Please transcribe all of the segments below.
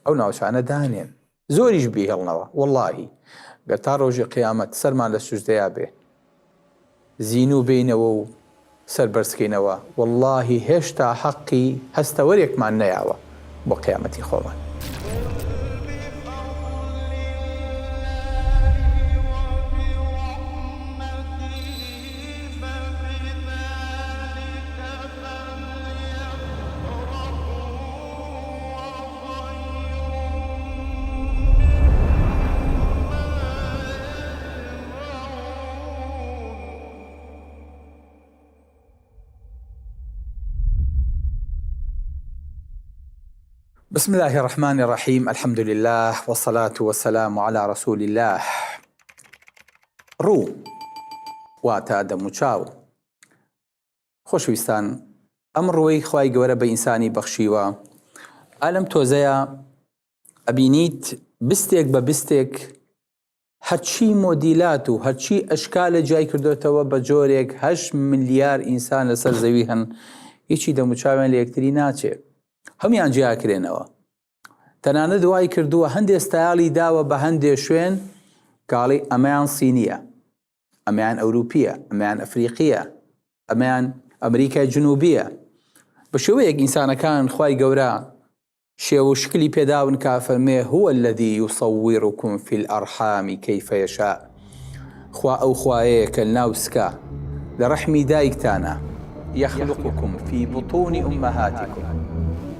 ئەو ناوچانە دانێن زۆریش بیهێڵنەوە وەڵاهی گەر تا ڕۆژی قیامەت سەرمان لە سوجدەیا بێ زینوو بینەوە و سەر بەرزکەینەوە وەڵاهی هێشتا حەقی هەستەوەرێکمان نەیاوە بۆ قیامەتی خۆمان. بسم الله الرحمن الرحیم الحمد لله والصلاة والسلام على رسول الله ڕوو واتە دەموچاو خۆشەویستان ئەم ڕووەی خوای گەورە بە ئینسانی بەخشیوە ئا لەم تۆزەیە ئەبینیت بستێک بە بستێک هەرچی مۆدیلات و هەرچی ئەشکالە جیای کردوێتەوە بە جۆرێک هەش ملیار ئینسان لەسەر زەوی هەن هیچی دەموچاویان لە یەکتری ناچێ هەموان جیاکرێنەوە تەنانەت وای کردووە هەندێ ستایالی داوە بە هەندێ شوێن کاڵی ئەمەیان سینیە ئەمەیان ئەوروپیە، ئەمەیان ئەفریقیە، ئەمەیان ئەمریکای جنوبیە. بە شێوەیەک ئینسانەکان خوای گەورە شێوە و شکلی پێداون کە فەرمێ هو الذی یصورکم فی الارحام کیف یشاء خوا ئەو خوایەیە کە لەناو سکا لە ڕەحمی دایکتانە یخلقکم فی بطون امهاتکم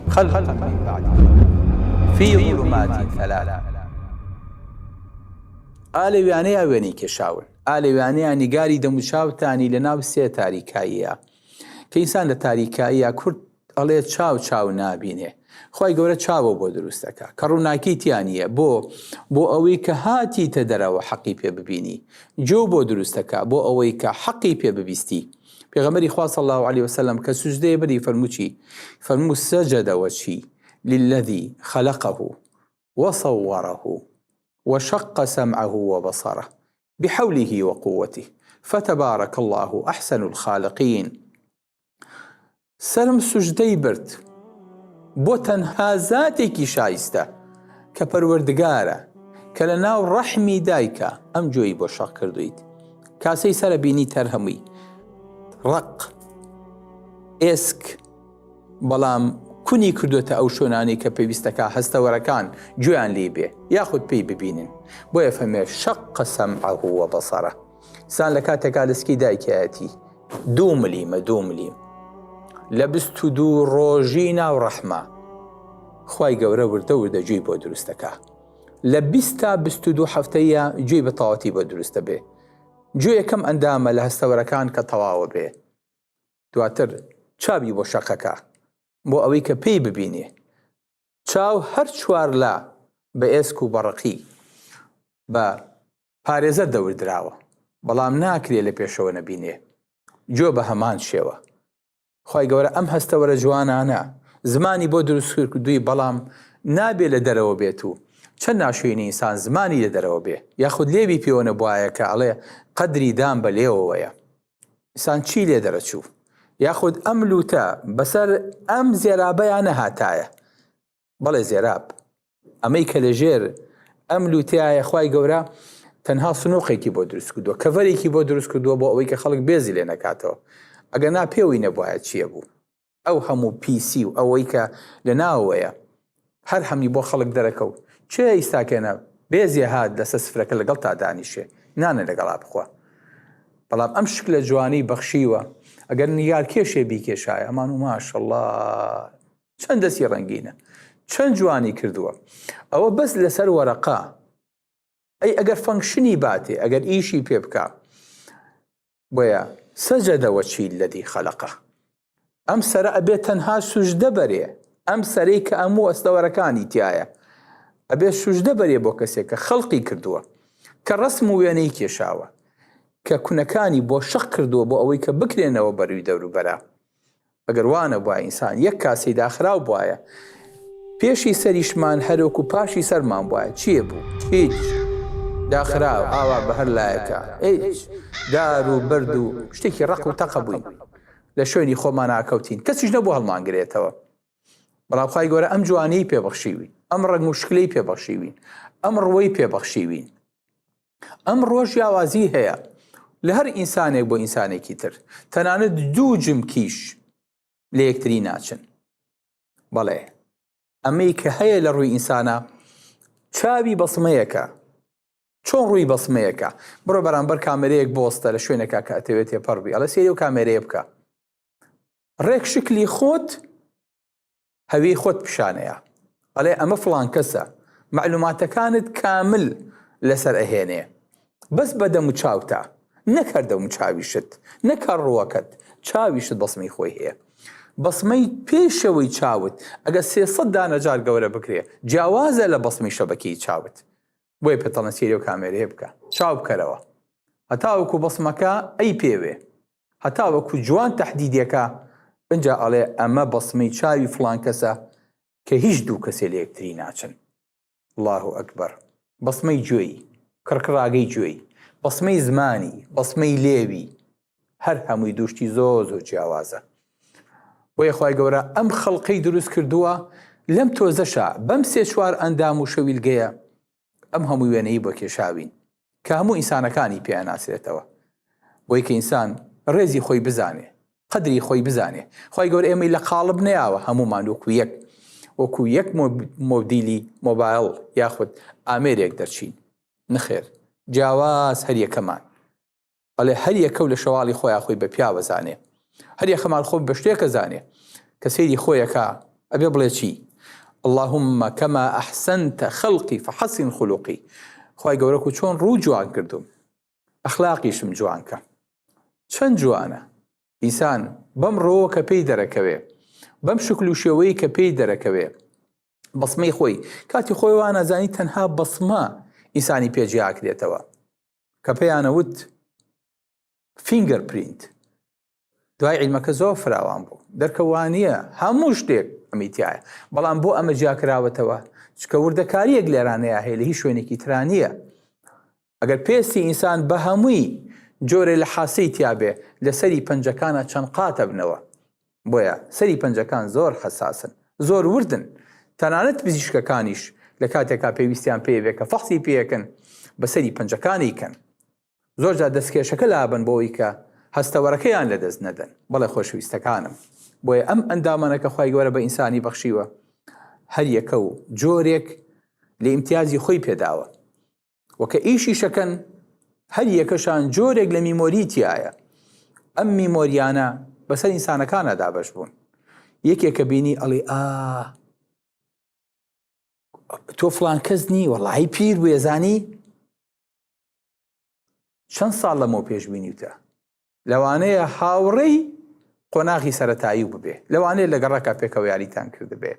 خلقا من بعد خلق فی ظلمات ثلاث ئا لەویانەیا وێنەی کێشاون، ئا لەویانەیا نیگاری دەموچاوتانی لەناو سێ تاریکاییا. کە ئینسان لە تاریکاییا کورد ئەڵێ چاو چاو نابینێ. خوای گەورە چاوە بۆ دروست دەکا. کە ڕووناکی تیا نییە. بۆ؟ بۆ ئەوەی کە هاتیتە دەرەوە حەقی پێ ببینی. گوێ بۆ دروست دەکا بۆ ئەوەی کە حەقی پێ ببیستی. پێغەمبەری خوا صلی اللە علیە وسلم کە سوجدەیە بردی فەرموو چی؟ فەرموو سجد وجهی للذی خلقه وصوره وشق سمعه وبصره بحوله وقوته فتبارک اللە احسن الخالقین سەرم سوجدەی برد بۆ تەنها زاتێکی شایستە کە پەروەردگارە کە لە ناو ڕەحمی دایکە ئەم گوێی بۆ شەق کردویت کاسەی سەرە بینی تەر هەمووی ڕق ئێسک بەڵام کونی کردوێتە ئەو شوێنانەی کە پێویستەکە هەستەوەرەکان گوێیان لی بێ یاخود پێی ببینن بۆیە فەرمێ شق سمعه وبصره سان لە کاتێکا لەسکی دایکایەتی دوو ملیمە دوو ملیم لە 22 ڕۆژی ناو ڕەحمە خوای گەورە وردە وردە گوێی بۆ دروستەکە لە 20 تا 22 هەفتەیە گوێی بە تەواوەتی بۆ دروستە بێ گوێ یەکەم ئەندامە لە هەستەوەرەکان کە تەواوە بێ دواتر چاوی بۆ شەقەکە بۆ ئەوەی کە پێی ببینێ چاو هەر چوارلا بە ئێسک و بەڕقی بە پارێزەر دەوردراوە بەڵام ناکرێ لە پێشەوە نەبینێ گوێ بە هەمان شێوە خی گەورە ئەم هەستەوەرە جوانانە زمانی بۆ دروست کردووی بەڵام نابێ لە دەرەوە بێت و چەند ناشرینی ئینسان زمانی لە دەرەوە بێ یاخود لێوی پێوە نەبوایە کە ئەڵێ قەدری دام بە لێوەوەیە ئینسان چی لێ دەرەچوو یاخود ئەم لوتە بەسەر ئەم زێرابەیان نەهاتایە بەڵێ زێراب ئەمەی کە لەژێر ئەم لوتایە خوای گەورە تەنها سنوقێکی بۆ دروست کردووە کەڤەرێکی بۆ دروست کردووە بۆ ئەوەی کە خەڵک بێزی لێ نەکاتەوە ئەگەر نا پێوەی نەبوایە چییە بوو ئەو هەموو پیسی و ئەوەی کە لە ناوەوەیە هەر هەمی بۆ خەڵک دەرەکەوت کێ ئیستاکێنە بێزێ هات لەسەر سفرەکە لەگەڵ تا دانیشێ نانە لەگەڵا بخوا بەڵام ئەم شکلە جوانی بەخشیوە ئەگەر نیگار کێشێ بیکێشایە ئەمان و ماشەڵڵا چەند دەستی ڕەنگینە چەند جوانی کردووە ئەوە بەس لەسەر وەرەقە ئەی ئەگەر function ی باتێ ئەگەر ئیشی پێ بکە بۆیە سجد وجهی الذی خلقه ئەم سەرە ئەبێ تەنها سوژدە بەرێ ئەم سەرەی کە ئەموو ئەستەوەرەکانی تایە ئەبێ سوژدە بەرێ بۆ کەسێک کە خەڵقی کردووە کە ڕسم و وێنەی کێشاوە کە کونەکانی بۆ شەق کردووە بۆ ئەوەی کە بکرێنەوە بەروی دەوروبەرە ئەگەر وا نەبوایە ئینسان یەک کاسەی داخراو بوایە پێشی سەریشمان هەرۆک و پاشی سەرمان بوایە چیە بوو هیچ داخراو ئاوا بە هەر لایەکە هیچ دار و بەرد و شتێکی ڕق و تەقە بووین لە شوێنی خۆمان ناکەوتین کەسیش نەبوو هەڵمانگرێتەوە بەڵام خوای گەورە ئەم جوانیی پێ بەخشیوین. ئەم ڕەنگ و شکلەی پێبەخشیوین، ئەم ڕووەی پێبەخشیوین. ئەم ڕۆژ جیاوازی هەیە لە هەر ئینسانێک بۆ ئینسانێکی تر، تەنانەت دوو جمکیش لە یەکتری ناچن. بەڵێ ئەمەی کە هەیە لە ڕووی ئینسانە چاوی بەسمەیەکە چۆن ڕووی بەسمەیەکە بڕۆ بەرامبەر کامێرەیەک بۆستە لە شوێنێکا کە ئەتەوێت تێپەڕ بی ئەڵێ سەیری ئەو کامێرەیە بکە ڕێک شکلی خۆت هەوی خۆت پیشانەیە ئەڵێ ئەمە فڵان کەسە معلوماتەکانت کامل لەسەر ئەهێنێ بەس بە دەم و چاوتا نەک هەر دەم و چاویشت نەک هەر ڕووەکەت چاویشت بەسمەی خۆی هەیە بەسمەی پێشەوەی چاوت ئەگە 300 دانە جار گەورە بکرێ جیاوازە لە بەسمی شەبەکەی چاوت بۆیە پێتەڵێن سەیری ئەو کامێرەیە بکە چاو بکەرەوە هەتاوەکو بەسمەکە ئەی پێوێ هەتاوەکو جوان تەحدیدەکە ئینجا ئەڵێ ئەمە بەسمەی چاوی فڵان کەسە کە هیچ دوو کەسێ لە یەکتری ناچن الله ئەکبەر بەسمەی گوێی کڕکڕاگەی گوێی بەسمەی زمانی بەسمەی لێوی هەر هەمووی دووشتی زۆر زۆر جیاوازە بۆیە خوای گەورە ئەم خەڵقەی دروست کردووە لەم تۆزەشا بەم سێ چوار ئەندام و شەویلگەیە ئەم هەموو وێنەی بۆ کێشاوین کە هەموو ئینسانەکانی پێیان ناسرێتەوە بۆی کە ئینسان ڕێزی خۆی بزانێ قەدری خۆی بزانێ خی گەور ئێمەی لە قاڵب نەیاوە هەمومان وەکو یەک وەکو یەک مۆدیلی مۆبایل یاخود ئامێرێک دەرچین نەخێر جیاواز هەریەکەمان ئەڵێ هەر یەکەو لە شەواڵی خۆیا خۆی بە پیاو ئەزانێ هەر یەکەمان خۆ بە شتێک ئەزانێ کە سەیری خۆیەکا ئەبێ بڵێ چی اللهم كما أحسنت خلقي فحسن خلقي خوای گەورە کو چۆن ڕوو جوان کردوم ئەخلاقیشم جوان کە چەند جوانە ئینسان بەم ڕۆوە کە پێی دەرەکەوێ بەم شکل و شێوەی کە پێی دەرەکەوێ بەسمەی خۆی کاتی خۆی وانازانی تەنها بەسمە ئینسانی پێ جیاکرێتەوە کە پێیانە وت فینگەر پرینت دوای عیلمەکە زۆر فراوان بوو دەرکەوانیە هەموو شتێک ئەمی تایە بەڵام بۆ ئەمە جیاکراوەتەوە چکە وردەکاریەک لێرانەیە هەیە لە هیچ شوێنێکی ترانیە ئەگەر پێستی ئینسان بە هەمووی جۆرێ لە حاسی تیاابێ لەسەری پەنجەکانە چەند قاتە بنەوە بۆیە سەری پەنجەکان زۆر حەساسن زۆر وردن تەنانەت پزیشکەکانیش لە کاتێکا پێویستیان پێی بێ کە فەحسی پێیەکەن بەسەری پەنجەکانی کەن زۆر جار دەستکێشەکە لابن بۆ ئەوی کە هەستەوەرەکەیان لەدەست نەدەن بەڵێ خۆشەویستەکانم بۆیە ئەم ئەندامانە کە خوای گەورە بە ئینسانی بەخشیوە هەر یەکە و جۆرێک لە ئیمتیازی خۆی پێداوە وە کە ئیشیشەکەن هەر یەکەشان جۆرێک لە میمۆری تایە ئەم میمۆریانە بەسەر ئینسانەکانە دابەش بوون یەکێک کە بینی ئەڵی ئا تۆ فلان کەس نی وەڵی پیر بووێ زانی چەند ساڵ لەمەو پێش بینیوتە لەوانەیە هاوڕێی قۆناغی سەتایی و ببێ لەوانەیە لە گەڕەکە پێکەوە یاریتان کردبێ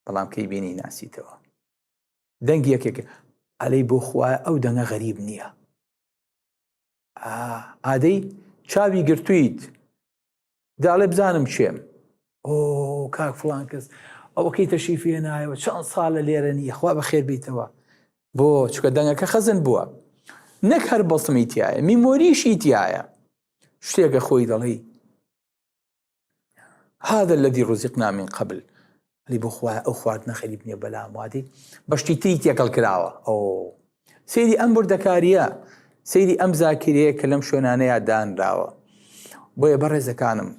بەڵام کەی بینی ناسیتەوە دەنگی یەکێک ئەلەی بۆ خوایە ئەو دەنگە غەریب نییە ئادەی چاوی گرتوویت داڵێ بزانم کێم ئۆ کاک فڵان کەس ئەوەکەی تەشریفی نایەوە چەند ساڵە لێرە نییە خوا بەخێر بیتەوە بۆ چکە دەنگەکە خەزن بووە نەک هەر بەسمی تایە میمۆریشی تایە شتێکە خۆی دەڵێی هذا الذي رزقنا من قبل ئەلی بۆ خوایە ئەو خواردنە خەریب نییە بەلام وادی بەشتی تری تێکەڵ کراوە ئەو سەیری ئەم بردەکاریە سەیری ئەم زاکرەیە کە لەم شوێنانەیە دانراوە بۆیە بەڕێزەکانم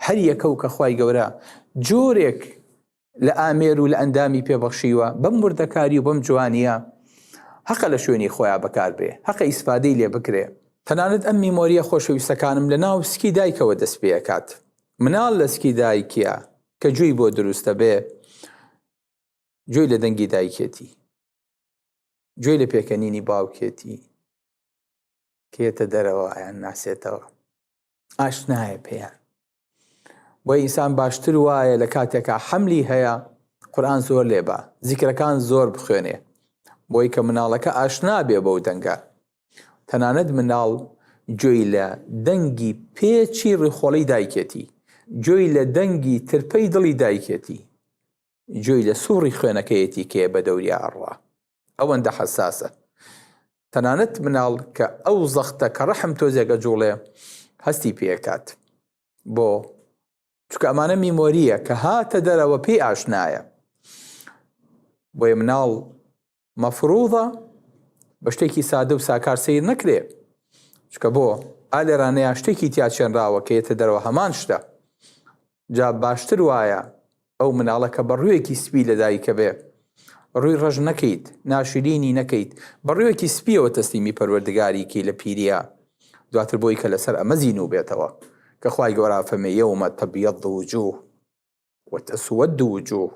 هەر یەکە و کە خوای گەورە جۆرێک لە ئامێر و لە ئەندامی پێ بەخشیوە بەم وردەکاری و بەم جوانییە هەقە لە شوێنی خۆیا بەکار بێ، هەقە ئیسفادەی لێ بکرێ. تەنانەت ئەم میمۆرییە خۆشەویستەکانم لە ناو سکی دایکەوە دەست پێ ئەکات. مناڵ لە سکی دایکیا کە گوێی بۆ دروست ئەبێ، گوێی لە دەنگی دایکێتی، گوێی لە پێکەنینی باوکێتی، کە یەتە دەرەوە ئەیان ناسێتەوە. ئاشنایە پێیان بۆ ئینسان باشتر وایە لە کاتێکا حەملی هەیە قورآن زۆر لێبا زیکرەکان زۆر بخوێنێ بۆی کە مناڵەکە ئاشنا بێ بەو دەنگە تەنانەت مناڵ گوێی لە دەنگی پێچی ڕیخۆڵی دایکێتی گوێی لە دەنگی ترپەی دڵی دایکێتی گوێی لە سوڕی خوێنەکەیەتی کێ بە دەوریا ئەڕوا ئەوەندە حەساسە تەنانەت مناڵ کە ئەو زەختە کە ڕەحم تۆزێک ئەجوڵێ هەستی پێکات بۆ چونکە ئەمانە میمۆریە کە هاتە دەرەوە پێی ئاشنایە. بۆیە مناڵ مەفروضە بە شتێکی سادە و ساکار سەیر نەکرێ چکە بۆ ئالێرانەیە شتێکی تیا چێنراوە کە یەتە دەرەوە هەمان شتە جا باشتر وایە ئەو مناڵە کە بە ڕوویەکی سپی لەدایکە بێ ڕووی ڕەش نەکەیت ناشرینی نەکەیت بە ڕوویەکی سپیەوە تەسلیمی پەروەردگاری کەی لە پیریە دواتر بۆی کە لەسەر ئەمە زینوو بێتەوە کە خوای گەورە فەرمێ یوم تبیض وجوه وتسود وجوه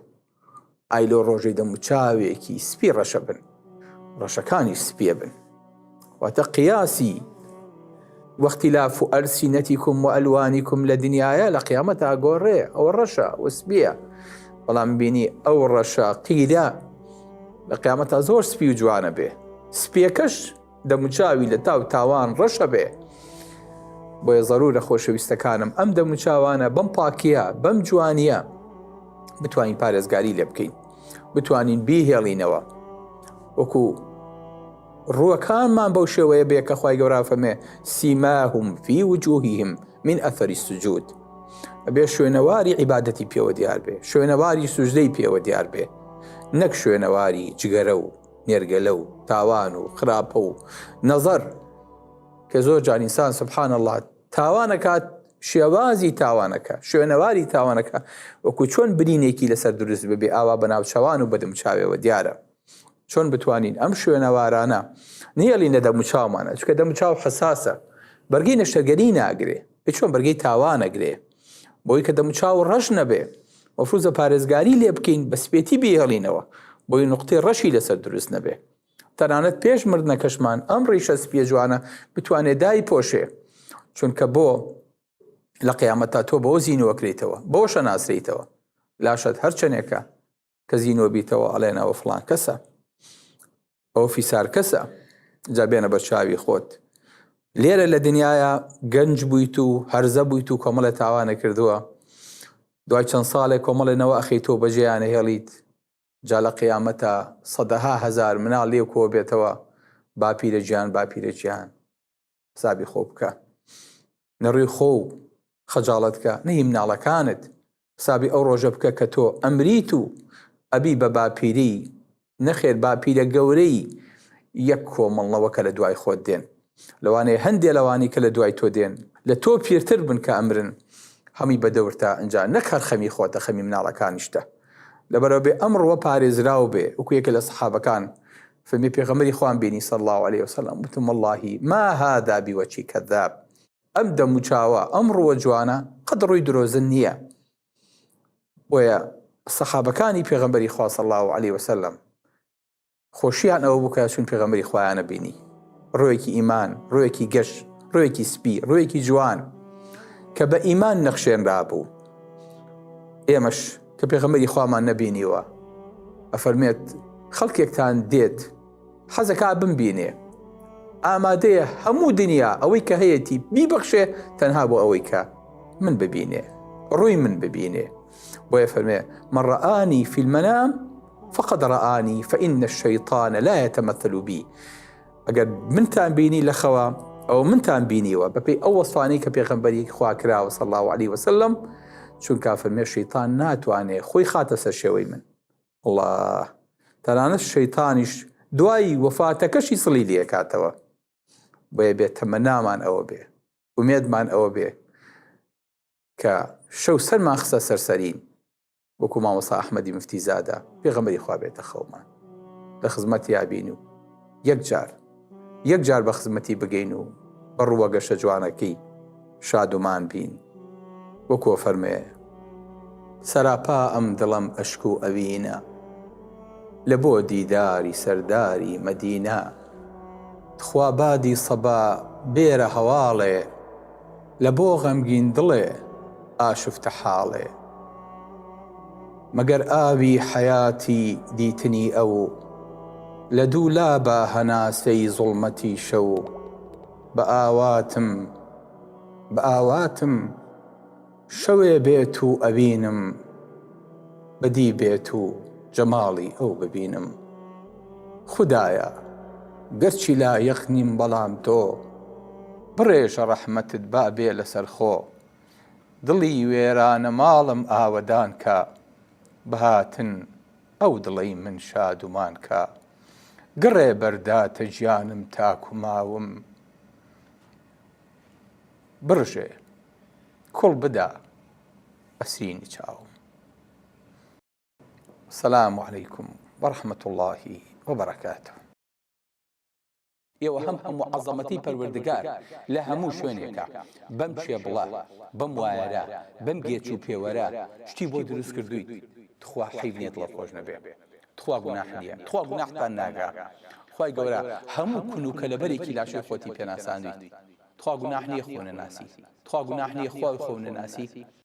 ئای لەو ڕۆژەی دەموچاوێکی سپی ڕەشە بن ڕەشەکانی سپیە بن واتە قیاسی واختلاف ألسنتكم وألوانكم لە دنیاە لە قیامەتا گۆڕێ ئەوە ڕەشە وسپیە بەڵام بینی ئەو ڕەشە قیرە لە قیامەتا زۆر سپی و جوانە بێ سپیەکەش دەموچاوی لە تاو تاوان ڕەشە بێ بۆیە زەرورە خۆشەویستەکانم ئەم دەموچاوانە بەم پاکیە بەم جوانیە بتوانین پارێزگاری لێ بکەین بتوانین بیهێڵینەوە وەکو ڕووەکانمان بەو شێوەیە بێ کە خوای گەورە فەرمێ سیماهم فی وجوههم من اثر السجود ئەبێ شوێنەواری عیبادەتی پێوە دیار بێ شوێنەواری سوجدەی پێوە دیار بێ نەک شوێنەواری جگەرە و نێرگەلە و تاوان و خراپە و نەزەر کە زۆر جار ئینسان سبحان الله تاوانەکات شێوازی تاوانەکە شوێنەواری تاوانەکە وەکو چۆن برینێکی لەسەر دروست ببێ ئاوا بە ناوچەوان و بەدەمچاوێەوە دیارە چۆن بتوانین ئەم شوێنەوارانە نێڵین لە دەموچاومانە چکە دەموچاو حساسە بەرگەی نەشتەرگەری ناگرێ چۆن بەرگەی تاوانەگرێ بۆی کە دەموچاو ڕەش نەبێ مەفروزە پارێزگاری لێ بکەین بە سپێتی بیهێڵینەوە بۆی نقطەی ڕەشی لەسەر دروست نەبێ تەنانەت پێش مردنەکەشمان ئەم ڕیشە سپیە جوانە بتوانێت دای پۆشێ چونکە بۆ لە قیامەتا تۆ بەوە زیینوەکرێتەوە بۆ شەناسریتەوە لاشت هەرچەنێکە کە زینوە بیتەوە ئەڵێن ئەوە فڵان کەسە ئەوە فیسار کەسە جا بێنە بەرچاوی خۆت لێرە لە دنیاە گەنج بوویت و هەرزە بوویت و کۆمەڵێ تاوانە کردووە دوای چەند ساڵێک کۆمەڵێنەوە ئەخی تۆ بەجێیانە هێڵیت جا لە قیامەتە سەدەها هەزار مناڵ لێ کۆ بێتەوە باپیرە گیان باپیرە گیان حسابی خۆ بکە نە ڕووی خۆ و خەجاڵەت کە نە هی مناڵەکانت حسابی ئەو ڕۆژە بکە کە تۆ ئەمریت و ئەبی بە باپیری نەخێر باپیرە گەورەی یەک کۆمەڵنەوە کە لە دوای خۆت دێن لەوانەیە هەندێ لەوانی کە لە دوای تۆ دێن لە تۆ پیرتر بن کە ئەمرن هەمی بە دەورتا ئەجا نەک هەر خەمی خۆتە خەمی مناڵەکانیشتە لەبەرەوە بێ ئەم ڕووە پارێزراو بێ وەکو یەکێ لە سەحابەکان فەرمی پێغەمبەری خوام بینی صلی الله علیه وسلم وتم والله ما هذا بوجه كذاب ئەم دەموچاوە ئەم ڕووە جوانە قەت ڕووی درۆزن نییە بۆیە سەحابەکانی پێغەمبەری خوا صلی الله علیه وسلم خۆشیان ئەوە بوو کە چون پێغەمبەری خوایانە بینی ڕوویەکی ئیمان ڕوویەکی گەش ڕوویەکی سپی ڕوویەکی جوان کە بە ئیمان نەخشێنرا بوو ئێمەش کە پێغەمبەری خوامان نەبینیوە ئەفەرمێت خەڵکێکتان دێت حەزەکا بمبینێ ئامادەیە هەموو دنیا ئەوەی کە هەیەتی بیبەخشێ تەنها بۆ ئەوەی کە من ببینێ ڕووی من ببینێ بۆیە فەرمێ من رآنی في المنام فقد رآنی فإن الشیطان لا يتمثل بی ئەگەر منتان بینی لە خەوە ئەو منتان بینیوە بەپێی ئەو وەسفانەی کە پێغەمبەری خوا کراوە صلی الله علیه وسلم چونکە فەرمێ شەیطان ناتوانێ خۆی خاتە سەر شێوەی من الله تەنانەت شەیطانیش دوای وەفاتەکەشی سڵی لێکاتەوە بۆیە بێت تەمەنامان ئەوە بێ ئومێدمان ئەوە بێ کە شەو سەرمان خستە سەر سەرین وەکو مامۆستا ئەحمەدی مفتی زادە پێغەمبەری خوا بێتە خەومان لە خزمەتیا بین و یەک جار یەک جار بە خزمەتی بگەین و بە ڕووە گەشە جوانەکەی شادومان بین وەکۆ فەرمێ سەراپا ئەم دڵم ئەشک و ئەوینە لە بۆ دیداری سەرداری مەدینە تخوا بادی سەبا بێرە هەواڵێ لە بۆ غەمگین دڵێ ئاشوفتە حاڵێ مەگەر ئاوی حەیاتی دیتنی ئەو لە دوولا با هەناسەی زوڵمەتی شەو بە ئاواتم بە ئاواتم شەوێ بێت و ئەوینم بەدی بێت و جەماڵی ئەو ببینم خودایە گەرچی لایەق نیم بەڵام تۆ بڕێژە ڕەحمەتت با بێ لەسەر خۆ دڵی وێرانە ماڵم ئاوەدان کە بە هاتن. ئەو دڵەی من شادومان کا. گڕێ بەرداتە گیانم تاکو ماوم. بڕژێ، کوڵ بدا ئەسرینی چاوم. السلام علیکم ورحمة اللە وبرکاته. ئێوە هەم هەموو عەزەمەتی پەروەردگار لە هەموو شوێنێکا بەم کێبڵە بەم وایەرە بەم گێچ و پێوەرە شتی بۆ دروست کردوویت تخوا حەیف نیە دڵت خۆش نەبێ تخوا گوناح نیە تخوا گوناحتان ناگا خوای گەورە هەموو کون و کەلەبەرێکی لاشەی خۆتی پێناساندویت تخوا گوناح نیە خۆ نەناسی تخوا گوناح نیە خوای خۆ نەناسی.